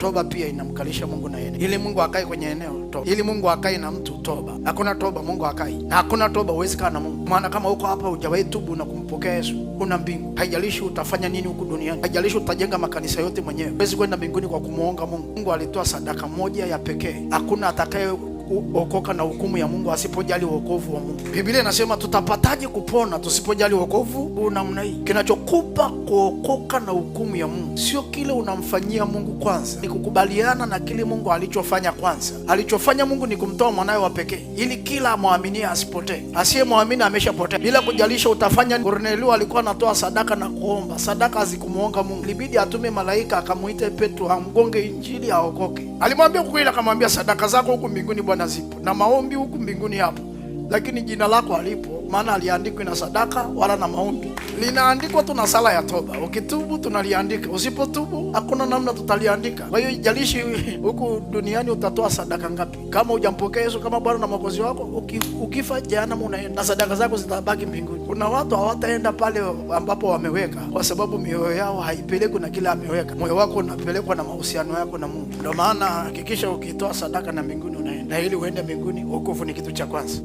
Toba pia inamkalisha Mungu na eneo. Ili Mungu akae kwenye eneo, toba. Ili Mungu akae na mtu, toba. Hakuna toba Mungu akai. Na hakuna toba huwezi kaa na Mungu. Maana kama uko hapa hujawahi tubu na kumpokea Yesu, una mbingu. Haijalishi utafanya nini huku duniani. Haijalishi utajenga makanisa yote mwenyewe. Huwezi kwenda mbinguni kwa kumuonga Mungu. Mungu alitoa sadaka moja ya pekee. Hakuna atakaye okoka na hukumu ya Mungu asipojali wokovu wa Mungu. Biblia inasema tutapataje kupona tusipojali wokovu huu namna hii? Kinachokupa kuokoka na hukumu ya Mungu sio kile unamfanyia Mungu kwanza, ni kukubaliana na kile Mungu alichofanya kwanza. Alichofanya Mungu ni kumtoa mwanawe wa pekee ili kila amwaminie asipotee. Asiyemwamini ameshapotea, bila kujalisha utafanya. Kornelio alikuwa anatoa sadaka na kuomba, sadaka hazikumuonga Mungu, ilibidi atume malaika akamuite Petro amgonge injili aokoke. Alimwambia kweli, akamwambia sadaka zako huku mbinguni Bwana zipo na maombi huku mbinguni hapo, lakini jina lako halipo, maana aliandikwi na sadaka wala na maombi, linaandikwa tu na sala ya toba. Ukitubu tunaliandika, usipotubu hakuna namna tutaliandika. Kwa hiyo ijalishi huku duniani utatoa sadaka ngapi, kama hujampokea Yesu kama Bwana na Mwokozi wako, ukifa jehanamu unaenda na sadaka zako zitabaki mbinguni. Kuna watu hawataenda pale ambapo wameweka, kwa sababu mioyo yao haipelekwi na kile ameweka. Moyo wako unapelekwa na mahusiano yako na Mungu. Ndio maana hakikisha ukitoa sadaka na mbinguni unaenda, na ili uende mbinguni, wokovu ni kitu cha kwanza.